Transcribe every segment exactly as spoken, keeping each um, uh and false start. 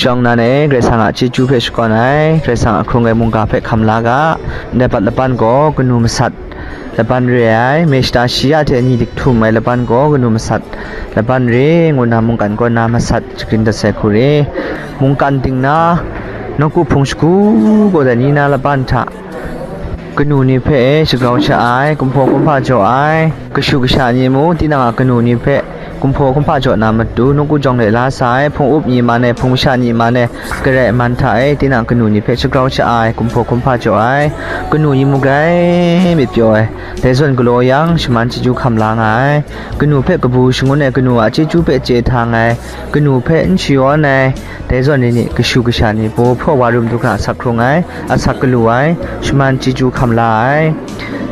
Shawng nan e, Karai Kasang a chyeju hpe shakawn ai, Karai Kasang a hkrung ai mungga hpe hkam la ga. Ndai pat laban gaw kanu masat laban re ai, me shata shi ya hte ni dik htum ai laban gaw kanu masat laban re, ngu na mungkan kaw na masat shagrin dat sai hku re. Mungkan ting na, nawku hpung shagu gaw dai ni na laban hta, kanu ni hpe shagrau sha ai, kumhpaw kumhpa jaw ai, kashu kasha ni mung tinang a kanu ni hpe kumhpaw kumhpa jaw na matu, nawku jawng le la sa ai, hpung up ni man e, hpung masha ni man e, garai man hta e, tinang kanu ni hpe shagrau sha ai, kumhpaw kumhpa jaw ai, kanu ni mung grai myit pyaw ai, dai zawn galaw yang, shaman chyeju hkam la nga ai. Kanu hpe kabu shangun ai, kanu a chyeju hpe chye htang ai, kanu hpe n shayawn ai, dai zawn ni ni, kashu kasha ni, baw hpraw wa rum du hkra asak hkrung ai, asak galu ai, shaman chyeju hkam la ai.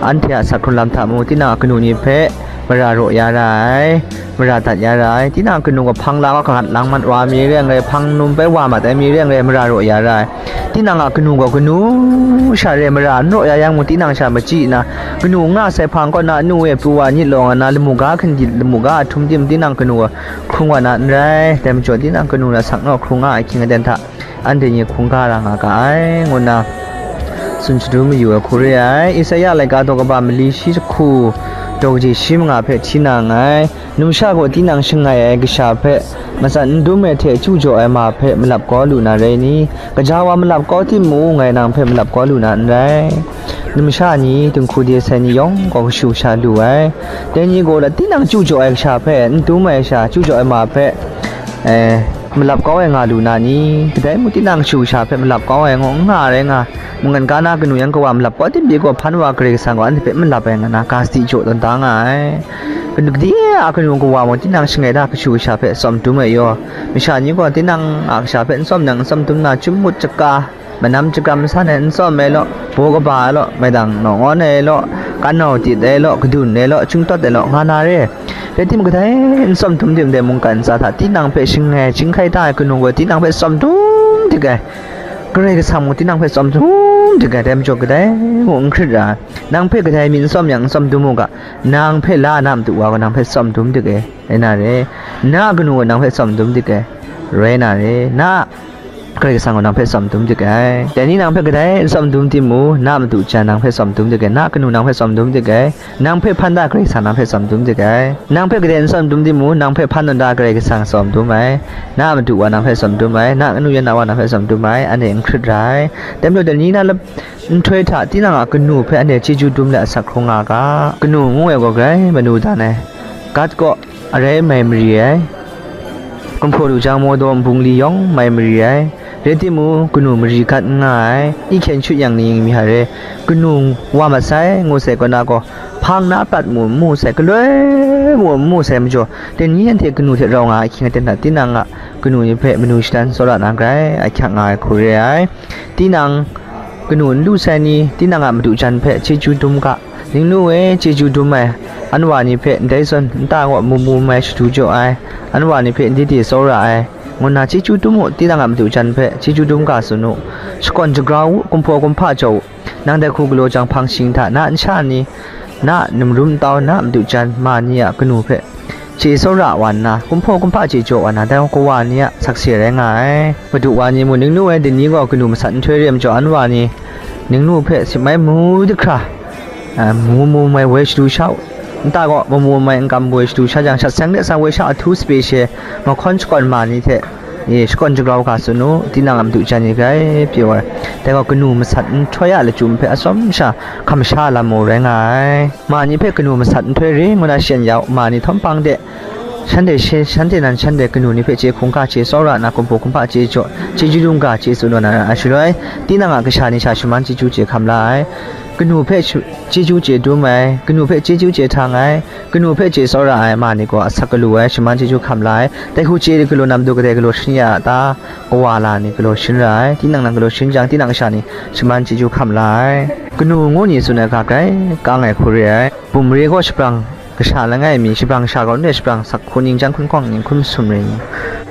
Anhte a asak hkrung lam hta mung, tinang a kanu ni hpe mara raw ya ra ai, mara dat ya ra ai. Tinang a kanu gaw hpang la wa, kangat lang mat wa mi re ai, hpang num bai wa mat ai mi re ai, mara raw ya ra ai. Tinang a kanu gaw kanu sha re, mara n raw ya yang mung, tinang sha machyi nna, kanu n nga sai hpang kaw na, anu e pru wa nyit law nga na, lamu ga hkindit, lamu ga a htum tim, tinang kanu gaw hkrung wa na n rai. Dai majaw, tinang kanu na sak naw hkrung nga ai hkying aten hta, anhte ni hkungga ra nga ga ai, ngu nna tsun shadum mayu ai hku re ai. Isaya laika daw kaba mali shi jahku, daw kaji shi manga hpe hti na nngai. Numsha gaw tinang shangai ai kasha hpe matsan n dum ai hte chyu jaw ai ma hpe malap kau lu na rai ni? Gaja wa malap kau timung, ngai nang hpe malap kau lu na n rai. Numsha ni, dinghku de sai ni yawng gaw kashu sha lu ai. Dai ni gaw la tinang chyu jaw ai kasha hpe, n dum ai sha, chyu jaw ai ma hpe, eh, malap kau ai nga lu na ni? Kadai mung tinang kashu kasha hpe malap kau ai ngaw n nga rai nga, mungkan ga na kanu yan kawa malap kau tim pyi gaw, hpan wa Karai Kasang gaw anhte hpe malap ai nga na, ga sadi jaw tawn da nga ai. Kanu, kadai a kanu kawa mung tinang shangai da kashu kasha hpe tsawm dum ai yaw, masha ni gaw tinang a kasha hpe n tsawm yang n tsawm dum na, chyum mut chaka, manam chakram san ai n tsawm ai law, baw kaba ai law, maidang naw ngawn ai law, kan nau tit ai law, kadun ai law, chyum tawt ai law, nga na re. Rai timung, kadai n tsawm dum tim dai mungkan ntsa hta tinang hpe shangai chyinghkai da ai kanu gaw tinang hpe tsawm dum dik ai. Karai Kasang mung tinang hpe tsawm dum dik ai, dai majaw kadai mung n hkrit ra ai. Nang hpe kadai mi n tsawm yang n tsawm dum u ga, nang hpe la na matu wa gaw nang hpe tsawm dum dik ai, rai na re. Na a kanu gaw nang hpe tsawm dum dik ai, rai na re. Na a Karai Kasang gaw nang hpe tsawm dum dik ai. Dai ni nang hpe kadai n tsawm dum timung, na a matu jan nang hpe tsawm dum dik ai, na a kanu nang hpe tsawm dum dik ai, nang hpe hpan da Karai Kasang nang hpe tsawm dum dik ai. Nang hpe kadai n tsawm dum timung, nang hpe hpan tawn da Karai Kasang tsawm dum ai, na a matu wa nang hpe tsawm dum ai, na a kanu yan na wa nang hpe tsawm dum ai, anhte n hkrit ra ai. Dai majaw, dai ni na lap-, nhtoi hta tinang a kanu hpe anhte chyeju dum let asak hkrung nga ga. Kanu ngu ai gaw grai manu dan ai, gat kaw arai mai mari ai, gumhpraw lu jang mawdaw nbung li yawng mai mari ai. Rai timung, kanu mari gat n nga ai, i hkyen shut yang ning mi hta re, kanu wa masai ngu sai kaw na gaw, hpang na prat mu n mu sai, galoi mu n mu sai majaw, dai ni anhte kanu hte rau nga ai ahkying aten hta, tinang a kanu ni hpe manu shadan tsawra na grai ahkyak nga ai hku re ai. Tinang kanu n lu sai ni, tinang a madu jan hpe chyeju dum ga. Ningnu e chyeju dum ai, anwa ni hpe ndai zawn nta gaw mu mu mai shadu jaw ai, anwa ni hpe ndai de tsawra ai, ngu nna chyeju dum u, tinang a madu jan hpe chyeju dum ga tsun u, shakawn shagrau u, gumhpraw gumhpa jaw u, nang dai hku galaw jang hpang shing hta, na a nsha ni, na a namrum ntau, na a madu jan ma ni a kanu hpe chye tsawra wa nna, gumhpraw gumhpa chye jaw wa nna, dai kawa ni a sakse rai nga ai. Madu wa ni mung, ningnu ai dai ni gaw kanu masat nhtoi re ai majaw, anwa ni ningnu hpe sip mai mu dik hkra, a, mu mu mai woi shadu sha u. Nta gaw mamu mai n kam woi shadu sha jang, shat seng de sa woi sha ahtu sape she mahkawn shakawn ma ni hte, e, shakawn shagrau ga tsun u, tinang a madu jan ni grai pyi wa ai. Dai gaw kanu masat nhtoi a lachyum hpe atsawm sha hkam sha lam mu rai nga ai. Ma ni hpe kanu masat nhtoi re ngu na shi yan ya u, ma ni htawm hpang de, shanhte she, shanhte nan shanhte kanu ni hpe chye hkungga, chye tsawra nna, gumhpraw gumhpa chye jaw, chyeju dum ga chye tsun wa na ra ai shaloi, tinang a kasha ni sha shaman chyeju chye hkam la ai. Kanu hpe shu-, chyeju chye dum ai, kanu hpe chyeju chye htang ai, kanu hpe chye tsawra ai ma ni gaw asak galu ai, shaman chyeju hkam la ai. Dai hku chye galaw na matu kadai galaw sharin ya a ta? Kawa la ni galaw sharin ra ai. Tinang nan galaw sharin jang, tinang kasha ni shaman chyeju hkam la ai. Kanu ngu ni tsun ai ga grai kang ai hku re ai. Bum mare gaw shabrang kasha langai mi, shabrang kasha gaw n re, shabrang sak hku ning, jan hkun hkawng ning, hkun masum re ni,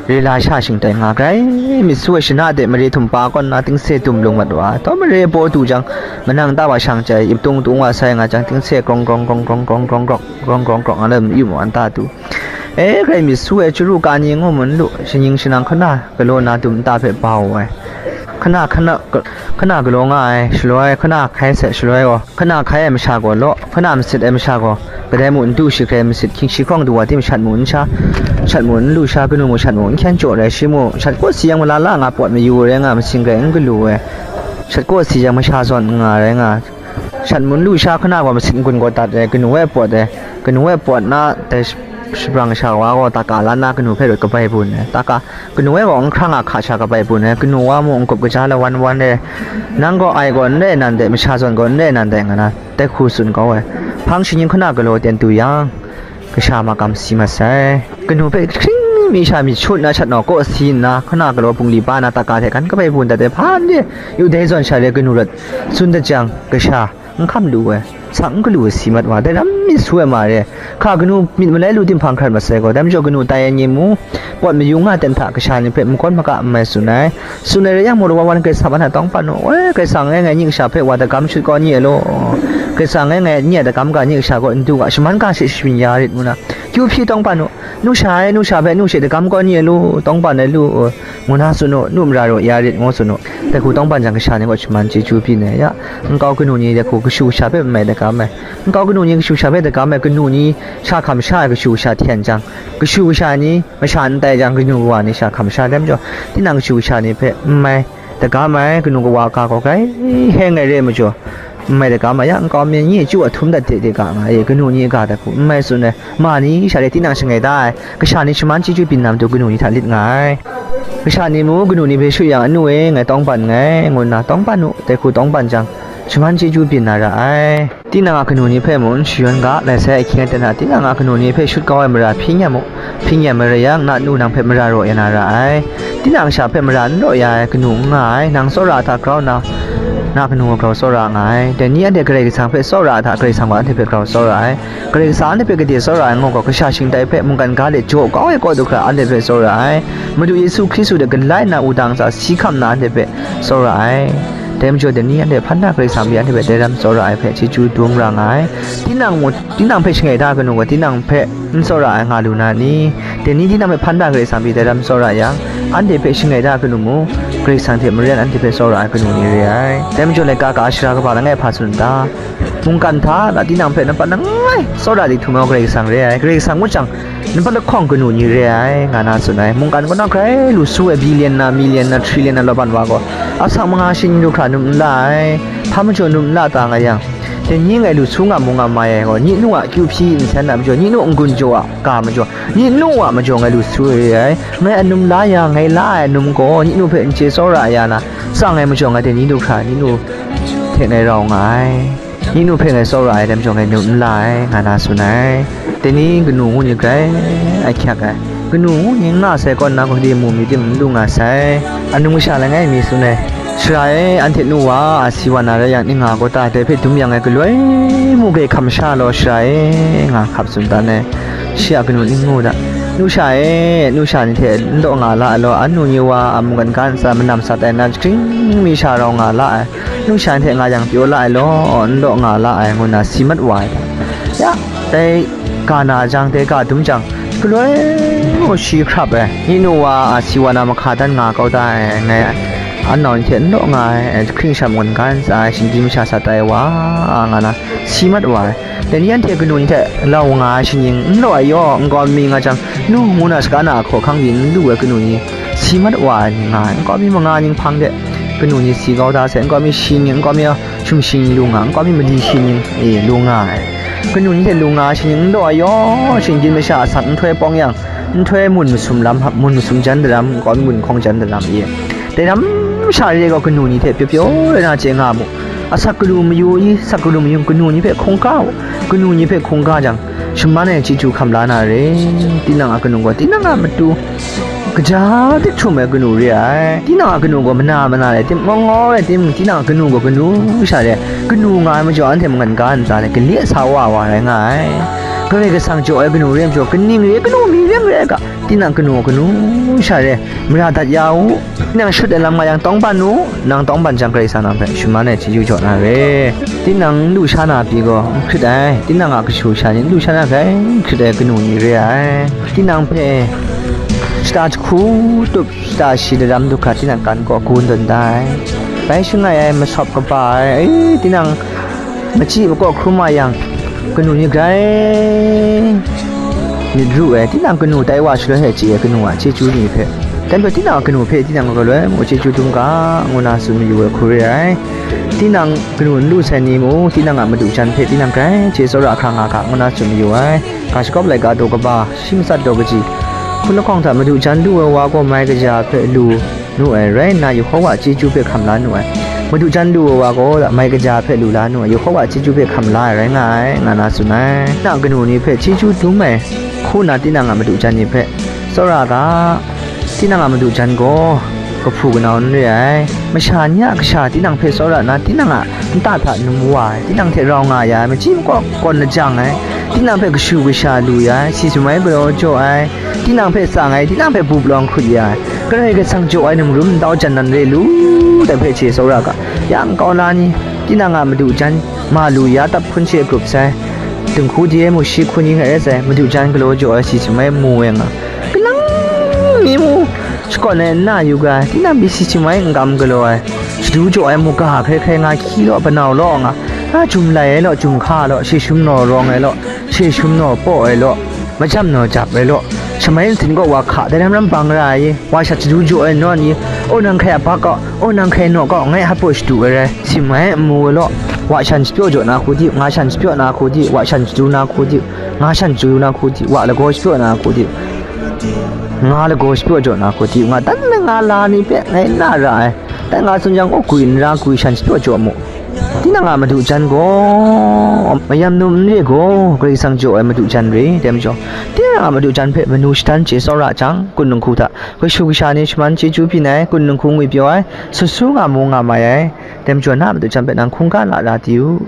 re la sha shingtai nga, grai myit su ai shana de mare htum pa kaw nna tingse dum lung mat wa ai. Taw mare paw du jang, manang ta wa shang chyai, ip tung tung wa sai nga jang, tingse grong grong grong grong grong grong grong grong grong grong grong nga na yu mu an ta du. E, grai myit su ai, chyaru ka ni ngu mu n lu, shaning shanang hkana galaw na dum nta hpe bau ai. Hkana, hkana, hkana galaw nga ai, shaloi hkana hkai sai, shaloi gaw hkana hkai ai masha gaw law, hkana masit ai masha gaw kadai mu n du shi hkrai, masit hkying shi hkawng du wa tim shat mu n sha, shat mu n lu sha, kanu mu shat mu n hkyen jaw rai, shi mu shat kaw si yang malala nga pawt mayu rai nga, masing rai n galu ai, shat kaw si yang masha zawn n nga rai nga, shat mu n lu sha hkana gaw masit n-gun gaw dat ai, kanu e pawt ai, kanu e pawt na dai shabrang sha wa gaw taka la nna kanu hpe rawt kabai bun ai, taka kanu e gaw n hkrang a hka sha kabai bun ai, kanu wa mu n-gup kaja lawan wan ai, nang gaw ai gaw n rai nan dai, masha zawn gaw n rai nan dai, nga na dai hku tsun kau ai. Hpang shaning hkana galaw ten du yang, kasha makam si mat sai. Kanu hpe hkring mi sha myit shut na shat nau kaw si nna, hkana galaw bungli ba na taka hte hkan kabai bun dat ai, hpa n re, yu dai zawn sha re kanu rawt tsun dat jang, kasha n hkam lu ai, sak n galu ai si mat wa, dai ram myit su ai ma re. Hka kanu myit malai lu tim hpang hkrat mat sai gaw, dai majaw kanu tai ai ni mu, pawt mayu nga ten hta kasha ni hpe makawn maka n mai tsun ai. Tsun ai rai yang, mawlaw wa wan Karai Kasang hpe tawng pan u, woi, Karai Kasang e, ngai nye kasha hpe wa dagam shut kau ni ai law, Karai Kasang e, ngai nye a dagam ga nye kasha kaw n du ga, shaman ga she shabyin ya rit ngu na, kyu hpyi tawng pan u, nu sha e, nu sha hpe nu she dagam kau ni ai lu, tawng pan ai lu, ngu na tsun u, nu mara raw ya rit ngu tsun u. Dai hku tawng pan jang, kasha ni gaw shaman chyeju byin ai ya, nkau kanu ni dai hku kashu kasha hpe n mai dagam ai, nkau kanu ni kashu kasha hpe dagam ai, kanu ni sha hkam sha ai kashu kasha hten jang, kashu kasha ni masha n tai jang, kanu kawa ni sha hkam sha ai majaw, tinang kashu kasha ni hpe n mai dagam ai, kanu kawa ga gaw grai heng ai re ai majaw, n mai dagam ai ya, nkau mi nyi chyu a htum dat de de ga nga e, kanu ni ga dat hku n mai tsun ai, ma ni sha re tinang shangai da ai, kasha ni shaman chyeju byin na matu kanu ni hta lit nga ai. Kasha ni mu kanu ni hpe shut yang, anu e, ngai tawng pan nngai, ngu nna tawng pan u, dai hku tawng pan jang, shaman chyeju byin na ra ai. Tinang a kanu ni hpe mung n shayawn ga, lai sai ahkying aten hta tinang a kanu ni hpe shut kau ai mara hpyi n ya mu, hpyi n ya mai rai yang, na nu nang hpe mara raw ya na ra ai. Tinang kasha hpe mara n raw ya ai kanu n nga ai, nang tsawra hta grau nna, na kanu grau tsawra nga ai. Dai ni anhte Karai Kasang hpe tsawra hta, Karai Kasang gaw anhte hpe grau tsawra ai. Karai Kasang anhte hpe gade tsawra ai ngu gaw, kasha shingtai hpe mungkan ga de jaw kau ai kaw du hkra anhte hpe tsawra ai. Madu Yesu Hkristu de galai nna wudang ntsa si hkam nna anhte hpe tsawra ai. Dai majaw, dai ni anhte hpan na Karai Kasang pyi anhte hpe dai ram tsawra ai hpe chyeju dum ra nga ai. Tinang mung, tinang hpe shangai da ai kanu gaw, tinang hpe n tsawra ai nga lu na ni? Dai ni tinang hpe hpan da Karai Kasang pyi dai ram tsawra yang, anhte hpe shangai da ai kanu mung, Karai Kasang hte maren anhte hpe tsawra ai kanu ni re ai. Dai majaw, laika ka ai sara kaba langai hpa tsun n ta? Mungkan hta na tinang hpe nampat langai tsawra di htum ai Karai Kasang re ai. Karai Kasang ngut jang, nampat lahkawng kanu ni re ai, nga na tsun ai. Mungkan kaw na grai lu su ai, billion na, million na, trillion na law ban wa gaw, asak manga shing du hkra num n la ai, hpa majaw num n la ta nga yang, dai ni ngai lu su nga mu nga mai ai gaw, nye nu a kyu hpyi nsen a majaw, nye nu n-gun jaw a ga majaw, nye nu a majaw ngai lu su re ai. Ngai a num la ya, ngai la ai a num gaw, nye nu hpe n chye tsawra ya na, tsang ai majaw, ngai dai ni du hkra nye nu hte ngai rau nga ai. Nye nu hpe ngai tsawra ai, dai majaw ngai num n la ai, nga na tsun ai. Dai ni kanu ngu ni grai ahkyak ai. Kanu ngu ni n nga sai kaw nna, gaw de mu mi tim n lu nga sai. Anung masha langai mi tsun ai. Sara e, anhte nu wa a si wa na rai yang, ning nga gaw ta, dai hpe dum yang ngai galoi mu grai hkam sha law, sara e, nga hkap tsun dan ai. Shi a kanu ning ngu da. Nu sha e, nu sha ni hte n daw nga la ai law, anu ni wa a mungkan ga ntsa manam sat ai na, jahkring mi sha rau nga la ai. Nu sha ni hte nga yang pyaw la ai law, n daw nga la ai, ngu nna si mat wa ai hta, ya, dai ga na jang, dai ga dum jang, galoi mu shi hkrap ai, nye nu wa a si wa na mahka dan nga kau da ai, ngai a nau ni hte n daw nga ai, jahkring sha mungkan ga ntsa ai, shinggyim masha sat ai wa, nga na si mat wa ai. Dai ni anhte kanu ni hte lau nga ai shaning n law ai yaw, nkau mi nga jang, nu ngu na saga na a hkaw hkang pyi n lu ai kanu ni, si mat wa ai ni nga ai. Nkau mi manga ning hpang de kanu ni si kau da sai, nkau mi shi ning, nkau mi hkyum shi ning lu nga, nkau mi mali shi ning, e, lu nga ai. Kanu ni hte lu nga ai shaning n law ai yaw, shinggyim masha asak nhtoi pawng yang, nhtoi mun masum lam, mun masum jan daram, nkau mi mun hkawng jan daram, e. Dai ram sha re gaw kanu ni hte pyaw pyaw rai na chye nga mu. Asak galu mayu i, sak galu mayung kanu ni hpe hkungga u, kanu ni hpe hkungga jang, shaman ai chyeju hkam la na re, tinang a kanu gaw, tinang a matu kaja dik htum ai kanu re ai, tinang a kanu gaw mana mana rai tim, ngawng ngawng rai tim, tinang a kanu gaw kanu sha re, kanu nga ai majaw anhte mungkan ga ntsa le, gale sa wa wa rai nga ai. Karai Kasang jaw ai kanu re ai majaw, kaning re ai, kanu mi re ai ga, tinang kanu, kanu sha re ai, mara dat ya u. Tinang shut ai lam nga yang, tawngban u, nang tawngban jang, Karai Kasang nang hpe shaman ai chyeju jaw na re. Tinang n lu sha na pyi gaw, n hkrit ai, tinang a kashu kasha ni n lu sha na hkrai n hkrit ai kanu ni re ai. Tinang hpe shata jahku tup, shata shi daram du hkra, tinang kan kaw gun tawn da ai. Bai shangai ai, masawp kaba ai, e, tinang machyi makaw hkrum wa yang, kanu ni grai myit ru ai, tinang kanu tai wa shaloi hte chye ai kanu a chyeju ni hpe, dai majaw tinang a kanu hpe tinang galoi mung chyeju dum ga, ngu na tsun mayu ai hku re ai. Tinang kanu n lu sai ni mung, tinang a madu jan hpe tinang grai chye tsawra hkra nga ga, ngu na tsun mayu ai. Ga shagawp laika daw kaba, shi matsat daw kaji, hpun lahkawng hta madu jan lu ai wa gaw mai kaja hpe lu nu ai rai nna, Yehowa a chyeju hpe hkam la nu ai. Madu jan lu ai wa gaw mai kaja hpe lu la nu ai, Yehowa a chyeju hpe hkam la ai rai nga ai, nga na tsun ai. Na kanu ni hpe chyeju dum ai, hku na tinang a madu jan ni hpe tsawra ga, tinang a madu jan gaw kahpu kanau n re ai. Masha ni a kasha tinang hpe tsawra nna, tinang a nta hta num wa ai, tinang hte rau nga ya ai, machyi makaw kawn lajang ai, tinang hpe kashu kasha lu ya ai, si sumai galaw jaw ai, tinang hpe tsang ai, tinang hpe bu palawng hkut ya ai, Karai Kasang jaw ai ningrum ntau jan nan re lu, dai hpe chye tsawra ga, yang kau na ni, tinang a madu jan ma lu ya tap hkun she grup sai, dinghku di ai mu shi hku ni ngai rai sai, madu jan galaw jaw ai si sumai mu ai nga, kalang mi mu, shakawn ai n na yu ga, tinang pyi si sumai n gam galaw ai, shadu jaw ai mu ga hkrai hkrai nga hkyi law, panau law nga, a jum lai ai law, jum hka law, she shum naw rawng ai law, she shum naw paw ai law, majam naw jap ai law, shamai nsin kaw wa hka dai ram ram bang ra ai, wa shat shadu jaw ai nawn i, o nang hkai a bak kaw, o nang hkai naw kaw, ngai hpa shadu ai rai, si mai n mu ai law, wa shan shapyaw jaw na hku di, nga shan shapyaw na hku di, wa shan shadu na hku di, nga shan shadu na hku di, wa lagaw shapyaw na hku di, nga lagaw shapyaw jaw na hku di, nga dan na nga la ni hpe ngai n na ra ai. Dai nga tsun jang, o gwi n ra, gwi shan shapyaw jaw mu. Tinang a madu jan gaw, mayam num n re gaw, Karai Kasang jaw ai madu jan re, dai majaw, tinang a madu jan hpe manu shadan chye tsawra jang, kun dinghku hta kashu kasha ni shaman chyeju byin ai, kun dinghku ngwipyaw ai, sut su nga mu nga mai ai. Dai majaw, na a madu jan hpe nang hkungga lara di u,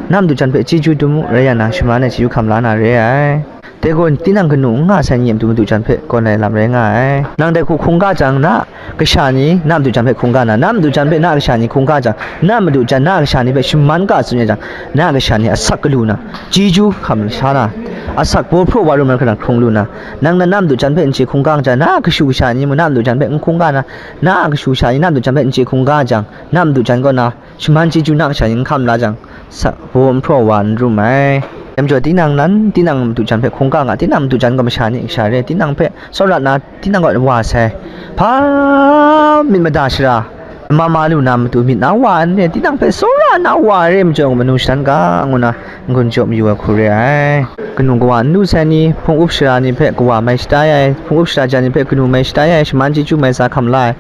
na a madu jan hpe chyeju dum u, rai yang nang shaman ai chyeju hkam la na re ai. Dai gaw, tinang kanu n nga sai ni a matu madu jan hpe gawn ai lam rai nga ai. Nang dai hku hkungga jang, na kasha ni na madu jan hpe hkungga na, na madu jan hpe na kasha ni hkungga jang, na madu jan na kasha ni hpe shaman ga tsun ya jang, na kasha ni asak galu na, chyeju hkam sha na, asak baw hpraw wa rum ai hkra hkrung lu na, nang na, na madu jan hpe n chye hkungga jang, na kashu kasha ni mung na madu jan hpe n hkungga na, na kashu kasha ni na madu jan hpe n chye hkungga jang, na madu jan kaw na, shaman chyeju na kasha ni n hkam la jang, sa, baw n hpraw wa n rum ai. Dai majaw, tinang nan, tinang madu jan hpe hkungga nga, tinang madu jan gaw masha ni kasha re, tinang hpe tsawra na, tinang gaw wa sai, hpa myit mada shara, ma ma lu na matu myit na wa n re, tinang hpe tsawra na wa re majaw, manu shadan ga, ngu na n-gun jaw mayu ai hku re ai. Kanu kawa n lu sai ni, hpung up shara ni hpe kawa mai shatai ai, hpung up shara jan ni hpe kanu mai shatai ai, shaman chyeju mai sa hkam la ai,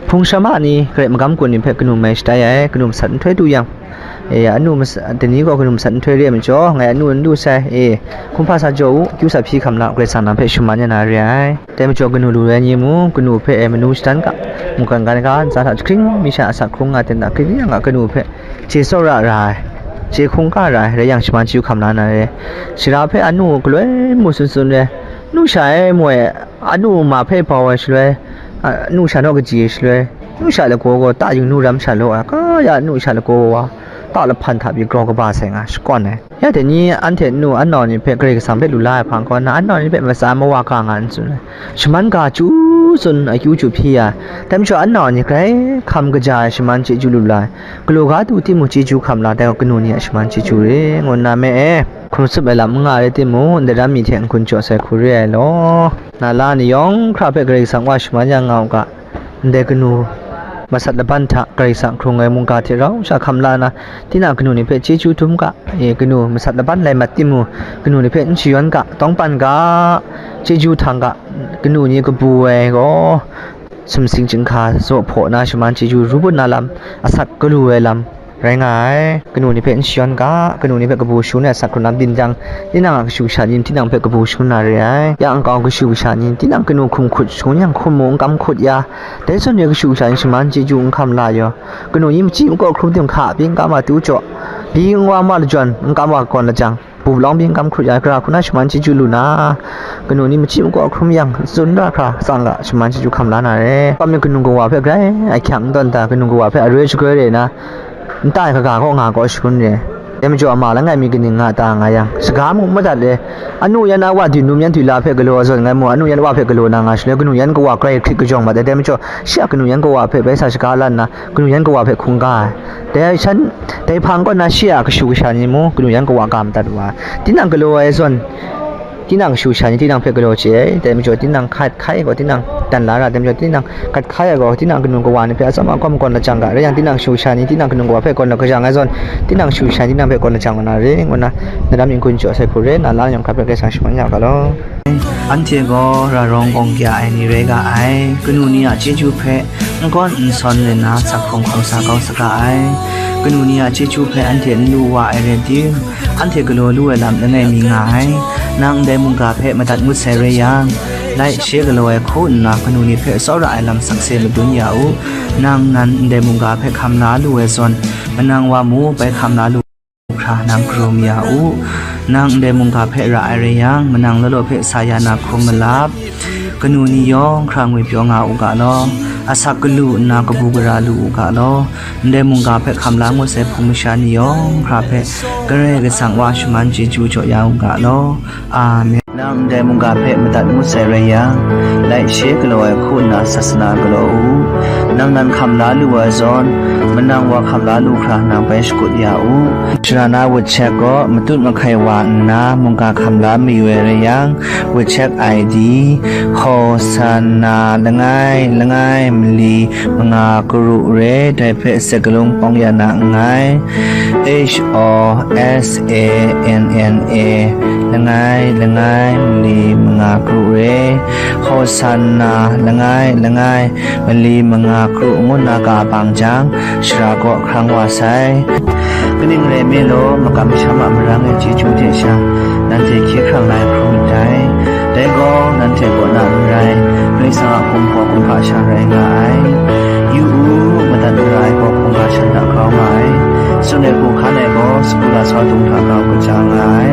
hpung shama ni, garai magam kun ni hpe kanu mai shatai ai, kanu masat nhtoi du yang, e, anu mas-, dai ni gaw kanu masat nhtoi re ai majaw, ngai anu n lu sai, e, hkum hpa sa jaw u, akyu sa hpyi hkam la, Karai Kasang nang hpe shaman ya na re ai. Dai majaw, kanu lu ai ni mung, kanu hpe e manu shadan ga, mungkan ga, ntsa hta jahkring mi sha asak hkrung nga ten da, kaning yang a kanu hpe chye tsawra ra ai, chye hkungga ra ai, rai yang shaman chyeju hkam la na re. Shara hpe anu galoi mu tsun tsun re, nu sha e mu ai, anu ma hpe bau ai shaloi, a, nu sha naw kaji ai shaloi, nu sha lagaw gaw ta yung nu ram sha law ai, ka ya nu sha lagaw wa, ta lahpan hta pyi grau kaba sai nga shakawn ai. Ya dai ni anhte nu anau ni hpe Karai Kasang hpe lu la ai hpang gaw, na anau ni hpe matsa mawa ga nga n tsun ai. Shaman ga chyu tsun, akyu chyu hpyi ya ai. Dai majaw anau ni grai hkam kaja ai shaman chyeju lu la ai. Galaw ga du timung chyeju hkam la, dai gaw kanu ni a shaman chyeju re, ngu nna me e. Hkrum tsup ai lam n nga rai timung, ndai ram mi hte n-gun jaw sai hku re ai law. Na la ni yawng hkra hpe Karai Kasang wa shaman ya nga u ga. Ndai kanu masat laban hta Karai Kasang hkrung ai mungga hte rau sha hkam la na, tinang kanu ni hpe chyeju dum ga, e, kanu masat laban lai mat timung, kanu ni hpe n shayawn ga, tawngban ga, chyeju htang ga, kanu ni kabu ai gaw, sumsing chyinghka zaw hpaw na shaman chyeju ru bun na lam, asak galu ai lam, rai nga ai. Kanu ni hpe n shayawn ga, kanu ni hpe kabu shangun ai asak hkrung lam byin jang, tinang a kashu kasha ni tinang hpe kabu shangun na re ai. Ya nkau kashu kasha ni tinang kanu hkum hkut shangun yang, hkum mung n kam hkut ya, dai zawn ni kashu kasha ni shaman chyeju n hkam la yaw, kanu ni machyi makaw hkrum tim hka pyi n kam wa tu jaw, pyi n wa ma lajyawn n kam wa kawn lajang, Pu Lawng Byin Kam Hkrut ya gara hku na shaman chyeju lu na, kanu ni machyi makaw hkrum yang, tsun ra hkra tsang ga shaman chyeju hkam la na re. Kawm ni kanu kawa hpe grai ahkyang n tawn ta, kanu kawa hpe aroi shagoi re na, nta ai kaga kaw nga kaw shangun re. Dai majaw ama langai mi kaning nga ta nga yang, saga mung madat le, anu yan awa dwi num yan dwi la hpe galaw zawn ngai mu, anu yan awa hpe galaw na nga shaloi, kanu yan kawa grai hkrit kajawng mat ai. Dai majaw, shi a kanu yan kawa hpe bai sa shaga lan na, kanu yan kawa hpe hkungga ai. Dai shan, dai hpang kaw na shi a kashu kasha ni mung, kanu yan kawa ga madat wa ai. Tinang galaw ai zawn, tinang kashu kasha ni tinang hpe galaw chye ai. Dai majaw, tinang hkat hkai ai gaw, tinang dan la ra, dai majaw, tinang hkat hkai ai gaw, tinang kanu kawa ni hpe atsawm akawm kawn lajang ga, rai yang, tinang kashu kasha ni tinang kanu kawa hpe kawn lajang ai zawn, tinang kashu kasha ni tinang hpe kawn lajang wa na re, ngu na, na lam yin kun jaw sai hku re, na la yawng hkra hpe Karai Kasang shaman ya ga law. Anhte gaw ra rawng gawng kya ai ni rai ga ai. Kanu ni a chyeju hpe n gawn n sawn len na, sak hkrung hkrung sa kau saga ai. Kanu ni a chyeju hpe anhte n lu wa ai rai tim, anhte galaw lu ai lam langai mi nga ai. Nang ndai mungga hpe madat ngut sai rai yang, lai she galaw ai hku nna kanu ni hpe tsawra ai lam sakse madun ya u. Nang nan ndai mungga hpe hkam la lu ai zawn, manang wa mu bai hkam la lu hkra nang karum ya u. Nang ndai mungga hpe ra ai rai yang, manang law law hpe sa ya na hkrum malap. Kanu ni yawng hkra ngwipyaw nga u ga law, asak galu nna kabu gara lu u ga law, ndai mungga hpe hkam la ngut sai hpung masha ni yawng hkra hpe Karai Kasang wa shaman chyeju jaw ya u ga law. Amen. Nang ndai mungga hpe madat ngut sai rai yang, lai she galaw ai hku nna sasana galaw u. Nang nan hkam la lu ai zawn, manang wa hkam la lu hkra nang bai shakut ya u. Sara na wut chek gaw matut mahkai wa nna mungga hkam la mayu ai rai yang, wut chek I D, Hosanna langai langai mali manga karu re, dai hpe sakalung pawng ya na nngai. H O S A N N A, langai langai mali manga karu re, Hosanna langai langai mali manga karu ngu na ga bang jang, shara kaw hkrang wa sai. Kaning rai me law, makam masham a marang e chyeju hte sha, nanhte hkye hkrang la ai hkrum ndai. Dai gaw, nanhte kaw na n rai, Karai Kasang a hkum gaw kumhpa sha rai nga ai. Yu u, madat mara ai gaw hkungga shan hta grau nga ai. Tsun ai hku hkan ai gaw, sagu lasau dung hta grau kaja nga ai.